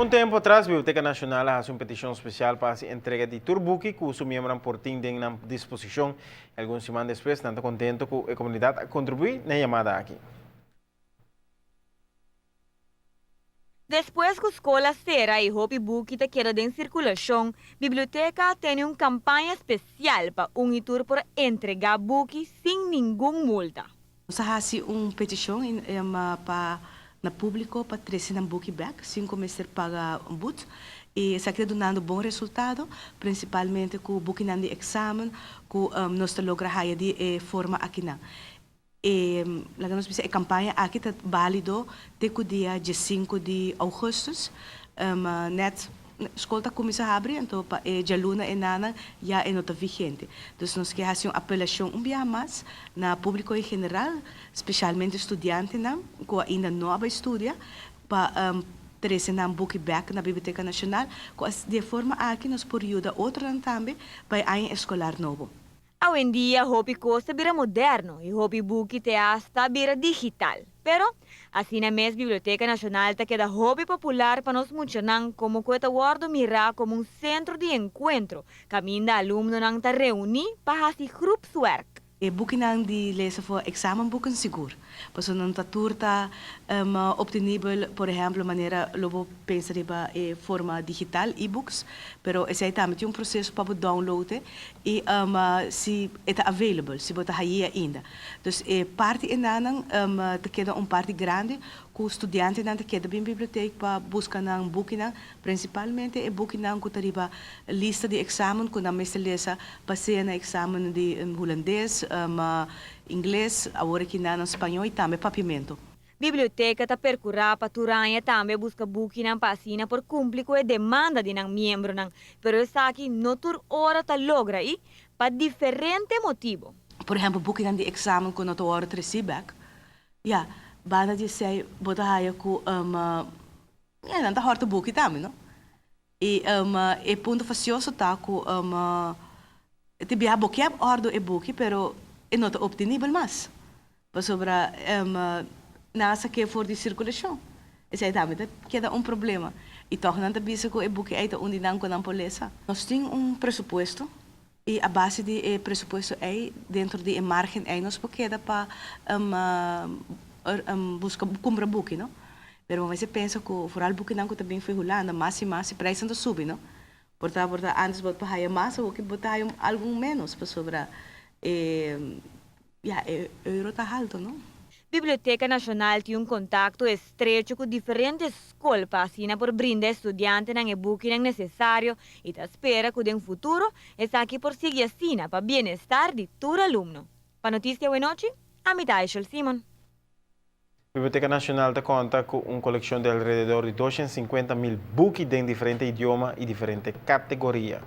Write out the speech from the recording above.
Un tempu atras Biblioteca Nacional a hasi un peticion special pa hasi entrega di tur buki cu su miembronan por tin den nan disposicion. Algun siman despues nan ta contento cu e comunidad a contribui na e yamada aki. Despues ku skol a sera i hopi buki ta keda den sirkulashon, biblioteka a tene un kampaña spesial pa un i tur por entregá buki sin ningun multa. Nos a hasi un petishon pa na públiko pa trese nan buki bèk sin ku mester paga un but i esaki ta dunando bon resultado, prinsipalmente ku bukinan di eksamen ku nos ta logra haya di e forma akinan. E laga nos bisa e kampaña aki ta bálido te ku dia diesinku di ougùstùs. Nèt skol ta kuminsá habri, anto pa e djaluna e nanan ya e no ta vigente. Dus nos ke hasi un apelashon un biaha mas na públiko en general, spesialmente studiantenan ku ainda no a bai studia, pa trese nan buki bèk na Biblioteka Nashonal, ku di e forma aki nos por yuda otronan tambe pa e aña eskolar nobo. Awendia hopi kos ta bira moderno i hopi buki te asta bira digital. Pero, asina mes Biblioteka Nashonal ta keda hopi popular pa nos muchanan komo ku e ta wòrdu mirá komo un sentro di enkuentro kaminda alumnonan ta reuní pa hasi groepswerk. E bukinan di lesa for examenboeken sigur, pasobra nan ta tur ta obtenibel, por ehemplo manera lo bo pensa riba e forma digital, e-books, pero esei tambe tin un proceso pa bo download e I si e ta available, si bo ta haye ainda. Dus e parti enanan ta keda un parti grandi ku studiantenan ta keda bin bibliotek pa buska nan bukinan, prinsipalmente e bukinan ku ta riba lista di eksamen ku nan mester lesa pa sea na eksamen di hulandes, ingles, awor aki nan spañó i tambe papiamentu. Biblioteka ta perkurá pa tur aña tambe buska bukinan pa asina por kumpli ku e demanda di nan miembronan, pero esaki no tur ora ta logra i pa diferente motibu. Por ehèmpel bukinan di eksamen ku no ta wòrdu tresí bèk. Ya, banda di esei bo ta haya ku ya nan ta hòrta buki tambe no. I e punto fasioso ta ku tin biaha bo ke òrdu e buki pero e no ta optenibel mas. Pasobra nan a sak'é for di sirkulashon. Esei tambe ta keda un problema. I tòg nan ta bisa ku e buki ei ta un di nan ku nan por lesa. Nos tin un presupuesto i a base di e presupuesto ei, dentro di e márgen ei nos por keda pa buska kumpra buki, no. Pero bo mester pensa ku foral bukinan ku ta bin for Hulanda mas i mas e preisnan ta subi, no. Por ta por ta antes bo por haya mas awoki bo ta haya algun ménos pasobra e ya e euro ta halto no. Biblioteca Nacional tin un contacto estrecho cu diferente scol pa asina por brinda e studiantenan e bukinan necesario y ta spera cu den futuro esaki por sigui asina pa bienestar di tur alumno. Pa Noticia Wenochi, ami ta Aishel Simon. Biblioteca Nacional ta conta cu un coleccion di alrededor di 250 mil buki den diferente idioma y diferente categoria.